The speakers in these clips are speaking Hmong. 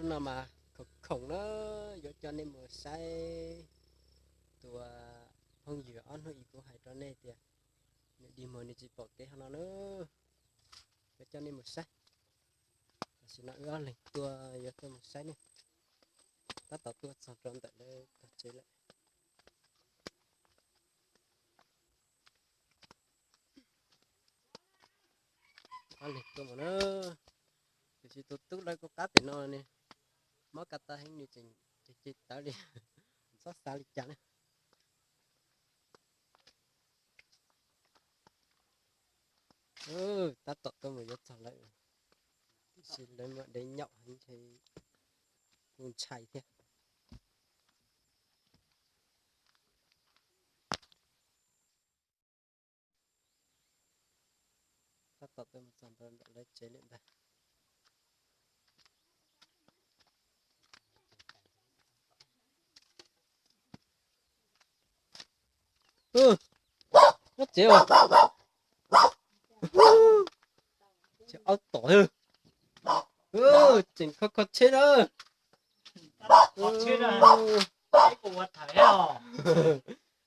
Hnub no mas khoom khoom na, yuav coj nej mus saib tus phooj ywg ob hnub ib kuv hais rau nej tias nws dig muag nws tsis pom kev hauv no na. Yuav coj nej mus saib. Tam sim no wb ob leeg tuaj yuav tuaj mus saib ne. Tab tom tuaj txog rau ntawm lawv tog tsev lawm. Ob leeg tuaj mus na. Tiam sis tus tub lawv kuj qab pem no ne, mob ka tau heev nws tseem ceg ceg tawv li, txhob xav li cas na. Tab tom tuaj mus yuav txog lawm, tiam sis lawv muaj dev nyaum heev ntshe kuj ntshai thiab. Tab tom tuaj mus txog ntawm lawv tsev lawm ntag. Nyob tsev os. Tseem aub tom, tseem kho kho tsheb na.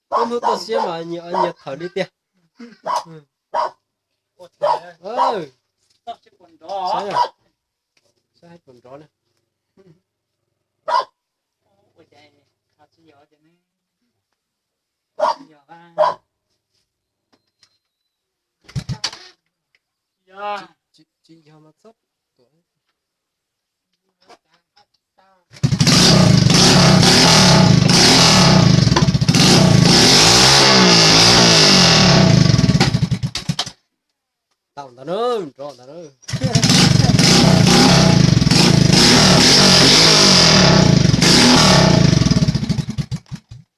Koj hnub toj siab mas nyias nyias thawm li tiag. Saib, saib puas nrov na. Tsis yog mas txhob tuam. Tau ntawd na, nrov ntawd na.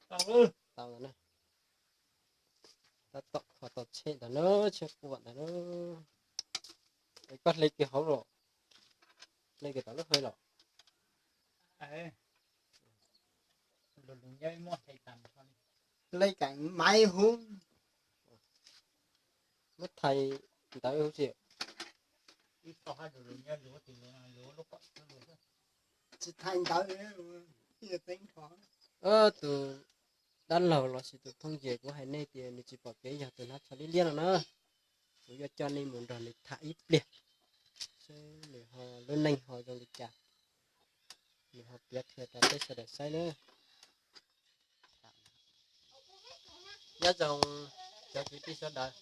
Tau ntawd na. Tab tom kho tau tsheb ntawd na, tsheb quaj ntawd na. Es koj hle kiag hauv los, hle kiag tom lub hawv los. Hle kiag maiv huv. Muab thaiv ntawv huv si. Tsis thaiv ntawv, tus dab laug lossis tus phooj ywg kuv hais nej tias nws tsis pom kev yog tus hnav tsho liab liab no na. Kuv yuav coj nej mus nrog nws tham ib pliag, seb nws ho lub neej ho zoo li cas, nws ho piav qhia rau peb sawv daws saib na. Nyob zoo cov kwv tij sawv daws,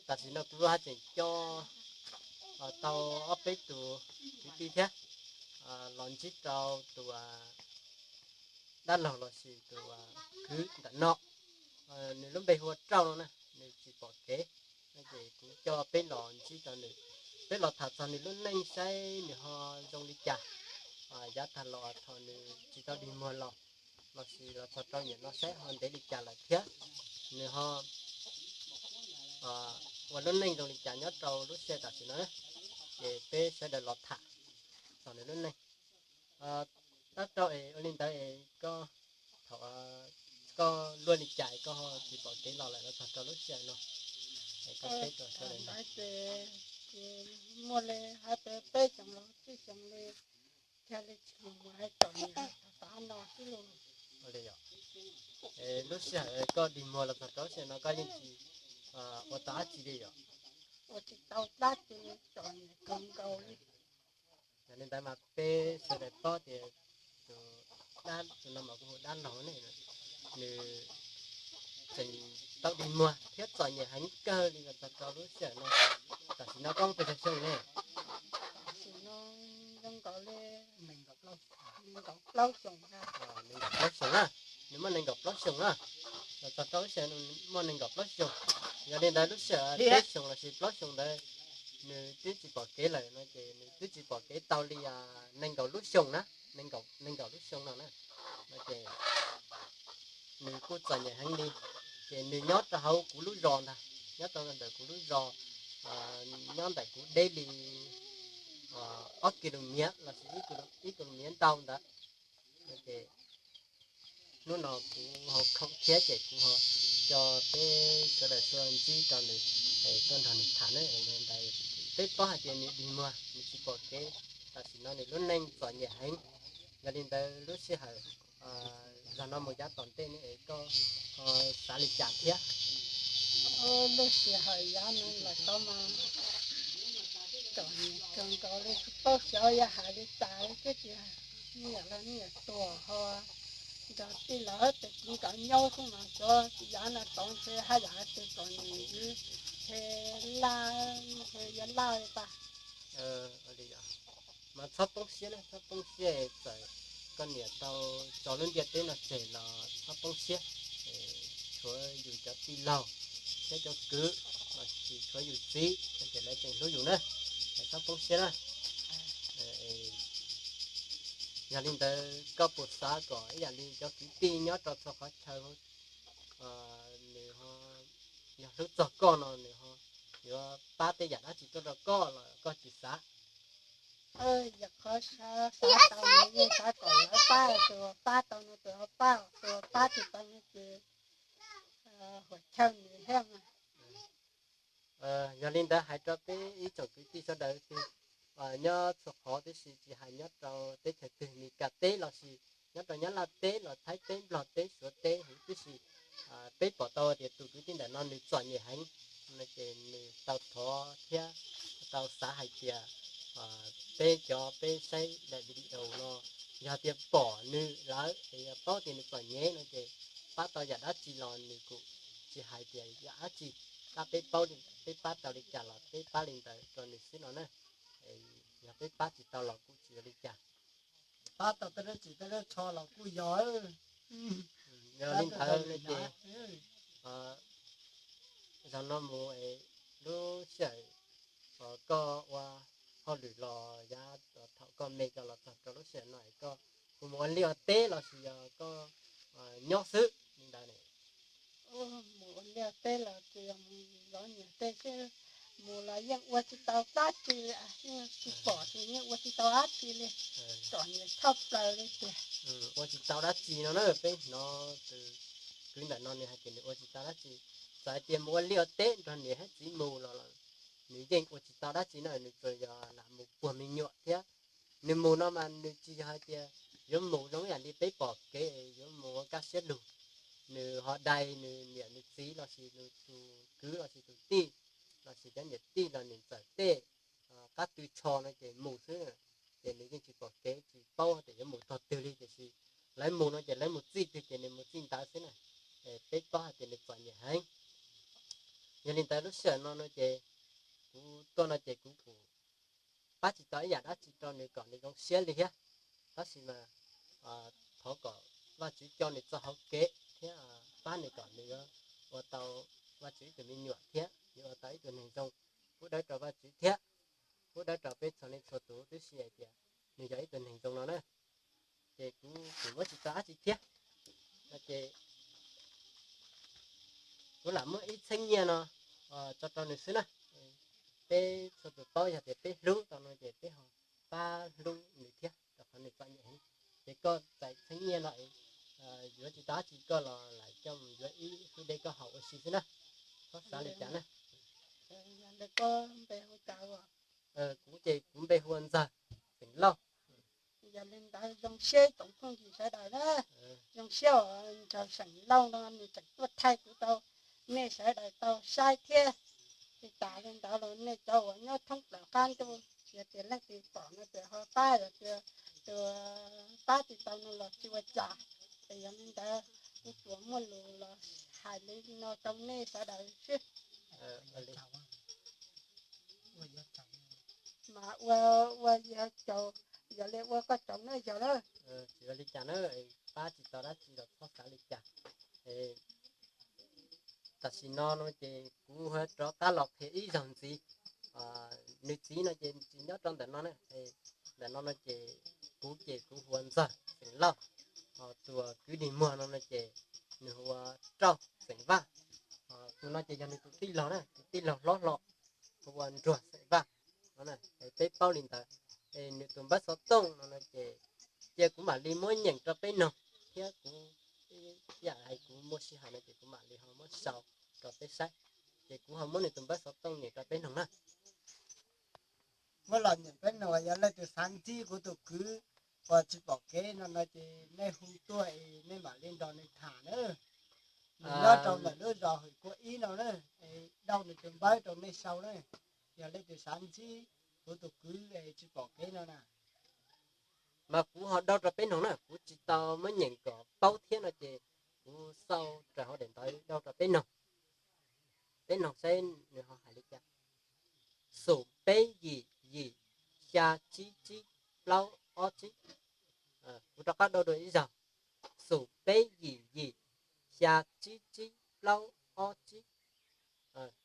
tam sim no kuv haj tseem coj tau ob peb tus kwv tij thiab los ntsib rau tus dab laug lossis tus kwv ntawm no. Nws lub npe hu ua Rauj no na, nws tsis pom kev, no ces kuv coj peb los ntsib rau nws, peb los tham txog nws lub neej saib nws ho zoo li cas, yav tag los thaum nws tsis tau dig muag los, lossis los txog rau nim no saib ho ntev li cas lawm thiab nws ho ua lub neej zoo li cas nyob rau lub sij hawm tam sim no, ces peb sawv daws los tham txog nws lub neej. Tab rau es ua li ntawd es koj, thaum koj luaj li cas es koj ho tsis pom kev los lawm los txog rau lub sij hawm no, es koj teb rau sawv daws. Muaj li hais tias peb xyoos los tsib xyoos li, thiaj li tsis mus hais txom nyem tom no xwb lauj. Lub sij hawm koj dig muag los txog rau lub sij hawm no koj yeej tsis ua tau dab tsi li yom? Ua tsis tau dab tsi, txom nyem kawg nkaus li. Yog li ntawd mas peb sawv daws paub tias tus dab, tus no mas kuv hu dab laug ne, nws tseem tau dig muag thiab txom nyem heev kawg li los txog rau lub sij hawm no. Tam sim no koj muaj pes tsawg xyoo ne? Tam sim no zoo nkaus li nees nkaum plaub xyoos na. Nees nkaum plaub xyoos na, nws muaj nees nkaum plaub xyoos na, los txog rau lub sij hawm no muaj nees nkaum plaub xyoos. Yog li ntawd lub sij hawm peb xyoos lossis plaub xyoos ntawd nws twb tsis pom kev lawm no ces nws twb tsis pom kev tau li nees nkaum lub xyoos na, nees nkaum, nees nkaum lub xyoo no na, no ces nws kuj txom nyem heev li. Ces nws nyob rau hauv kuv lub zos ntag, nyob rau ntawm kuv lub zos, nyob ntawm kuv deb li ob kis lus miav lossis ib kis lus miav ntau ntawd. Ces hnub no kuv ho khoom thiab ces kuv ho coj peb sawv daws tuaj ntsib rau nws, tuaj nrog nws tham na. Ntawd peb paub hais tias nws dig muag, nws tsis pom kev, tam sim no nws lub neej txom nyem heev. Yog li ntawd lub sij hawm zog no mus yav tom ntej ne es koj ho xav li cas thiab? Lub sij hawm yav no los tau mas txom nyem kawg nkaus li, tsis paub xyov yuav hais li cas li thiab tiag. Niam los niam tuag ho nrog tij laug tus txiv nkawd nyob xwb mas xyov yav no tod ntshe haj yam hais tias txom nyem ntxiv, ntshe laj, ntshe yuav laj li tas. Mas txhob poob siab na, txhob poob siab, txawm koj niam tau tso lub ntiaj teb no tseg los txhob poob siab. Tshuav yus cov tij laug thiab cov kwv, los sis tshuav yus txiv no ces lawv tseem hlub yus na, es txhob poob siab na. Yog li ntawd koj puas xav kom ib yam li cov kwv tij nyob rau txhua qhov chaw nws ho yog hlub txog koj no nws ho yuav pab tej yam dab tsi tuaj rau koj los koj tsis xav? Yog qhov xav tau no yeej xav kom lawv pab, tus uas pab tau no tus ho pab, tus uas pab tsis tau no ces huam chawj nws thiab mas. Yog li ntawd hais rau peb ib tsoom kwv tij sawv daws twg nyob txhua qhov tib si, tsis hais nyob rau teb chaws twg, Meskas teb los sis nyob rau Nyab Laj teb los Thaib teb, Nplog teb, Suav teb heev tib si, peb pom tau tias tus kwv tij ntawm no nws txom nyem heev no ces nws tau thov thiab tau xav hais tias peb cov peb saib daim video no yog tias pom nws lawm es yog paub tias nws txom nyem no ces pab tau yam dab tsi los nws kuj tsis hais tias yam dab tsi, pab peb paub, peb pab tau li cas los peb pab li ntawd rau nws xwb no na. Yog peb pab tsis tau los kuj tsis ua li cas. Pab tau tej dab tsi tej dab tsho los kuj yog. Yog li ntawd no ces zaum no mus lub sij hawm koj ua hauj lwm los yav thaum koj me ko los txog rau lub sij hawm no es koj puas mus ua liaj ua teb los sis yog koj nyob xwb li ntawd ne? Mus ua liaj teb los tsis yog mus zov nyias tej xwb, mus los yeej ua tsis tau dab tsi li, yeej tsis pom ces yeej ua tsis tau dab tsi li, txom nyem tshaj plaws li tiag. Ua tsis tau dab tsi no na, peb hnov tus kwv ntawm no nws hais tias nws ua tsis tau dab tsi. Txawm hais tias mus ua liaj ua teb nrog niam thiab txiv mus los nws yeej ua tsis tau dab tsi na, nws tsuas yog lam mus puag me nyuam thiab. Nws mus no mas nws tsis yog hais tias yuav mus zoo ib yam li peb pom kev yuav mus ua kaj siab lug. Nws ho dai nws niam nws txiv los sis nws tus kwv los sis tus tij los sis cov niam tij los niam ntxawm tej qab tw tsho no ces mus xwb. Ces nws yeej tsis pom kev tsis paub tias yuav mus tog twg li, tiam sis lawv mus no ces lawv mus txij twg ces nws mus txij ntawd xwb na. Peb paub hais tias nws txom nyem heev. Yog li ntawd lub sij hawm no no ces kuv tuaj no ces kuv kuj pab tsis tau ib yam dab tsi rau nws kom nws zoo siab li thiab. Tab sis mas thov kom Vajtswv coj nws txoj hauv kev thiab pab nws kom nws yuav ua tau Vajtswv ib tug me nyuam thiab yuav ua tau ib tug neeg zoo, pub dawb rau Vajtswv thiab pub dawb rau peb txhua leej txhua tus tib si hais tias nws yog ib tug neeg zoo no na. Ces kuv kuj muab tsis tau dab tsi thiab no ces kuv lam muab ib txheeb nyiaj no tso rau nws xwb na. Peb txhua tus paub yog tias peb hlub tau no ces peb ho pab hlub nws thiab rau qhov nws txom nyem heev. Ces koj txais txheeb nyiaj no yuav tsis tau dab tsi koj los lam coj mus yuav ib hwj dej koj haus ua si xwb na. Koj xav li cas na? Kuv ces kuv npe hu ua Ntxawg, xeem Lauj. Yog li ntawd zoo siab tsoom phooj ywg sawv daws na, zoo siab uas ntsawg xeem Lauj no nws tseem tuaj thaij kuv rau nej sawv daws tau saib thiab. Tsis tas li ntawd los nej cov uas nyob thoob plaws qab ntuj yog tias leej twg pom no ces ho pab, yog tias tus pab tsis tau no los tsis ua cas. Ces yog li ntawd kuv tsuas muaj lus los hais li no rau nej sawv daws xwb. Mas ua, ua yog caum, yog li ua koj caum na yog lawm. Tsis ua li cas na, pab tsis tau dab tsi los txhob xav li cas. Tam sim no no ces kuv rov qab los qhia ib zaug ntxiv. Nws txiv no ces tsis nyob rau ntawm no na, ntawm no no ces kuv ces kuv hu ua Ntxawg xeem Lauj. Ho tus kwv dig muag no no ces nws hu ua Rauj xeem Vaj. Tus no ces yog nws tus tij laug na, tus tij laug hlob hlo hu ua Nruag xeem Vaj. Peb paub li ntawd. Es nws tus npawb xov tooj no no ces cia kuv mam li muab nyeem rau peb noog thiab kuv yam hais kuv muaj sij hawm no ces kuv mam li ho muab sau rau peb saib. Ces kuv ho muab nws tus npawb xov tooj nyeem rau peb noog na. muab los nyeem peb mloog, yog leej twg xav ntsib kuv tus kwv uas tsis pom kev no no ces nej hu tuaj es nej mam li nrog nws tham na. Nws nyob rau ntawm lub zos Hwm Kuab ib no na, es dauj nws tus npawb rau nej sau na. Yog leej twg xav ntsib kuv tus kwv es tsis pom kev no na. Mas kuv ho dauj rau peb mloog na, kuv tsis tau muab nyeem kom paub thiab no ces kuv xauj raws hauv daim ntawv dauj rau peb mloog. Peb mloog saib nws ho hais li cas. Xoom peb yim yim, xya tsib tsib, plaub ob tsib. Kuv rov qab dauj dua ib zaug. Xoom peb yim yim, xya tsib tsib, plaub ob tsib.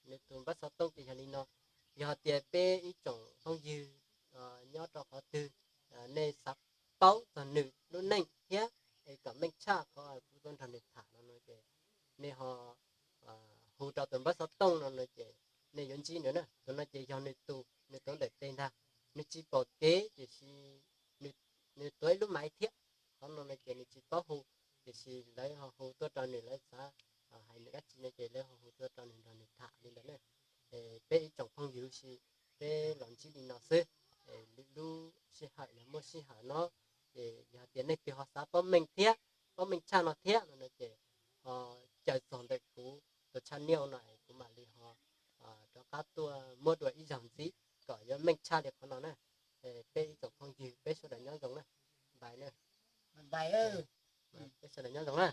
Nws tus npawb xov tooj ces yog li no. Yog tias peb ib tsoom phooj ywg nyob rau qhov twg, nej xav paub txog nws lub neej thiab es kom meej tshaj qhov kuv tuaj nrog nws tham no no ces nej ho hu rau tus npawb xov tooj no no ces nej yuav ntsib nws na. Tus no ces yog nws tus, nws tuav ntawm tes ntag. Nws tsis pom kev tiam sis nws tuav ib lub maiv thiab. Qhov no no ces nws tsis paub hu, tiam sis lawv ho hu tuaj rau nws, lawv xav hais nws dab tsi no ces lawv ho hu tuaj rau nws nrog nws tham li ntawd na. Peb ib tsoom phooj ywg si, peb los ntsib li no xwb. Lwm lub sij hawm yog muaj sij hawm no ces yog tias nej twg ho xav paub meej thiab, paub meej tshaj no thiab no no ces ho caw txog ntawm kuv tus channel no es kuv mam li ho rov qab tuaj muab dua ib zaug ntxiv kom yuav meej tshaj li qhov no na. Peb ib tsoom phooj ywg peb sawv daws nyob zoo na. Npais na. Peb sawv daws nyob zoo na.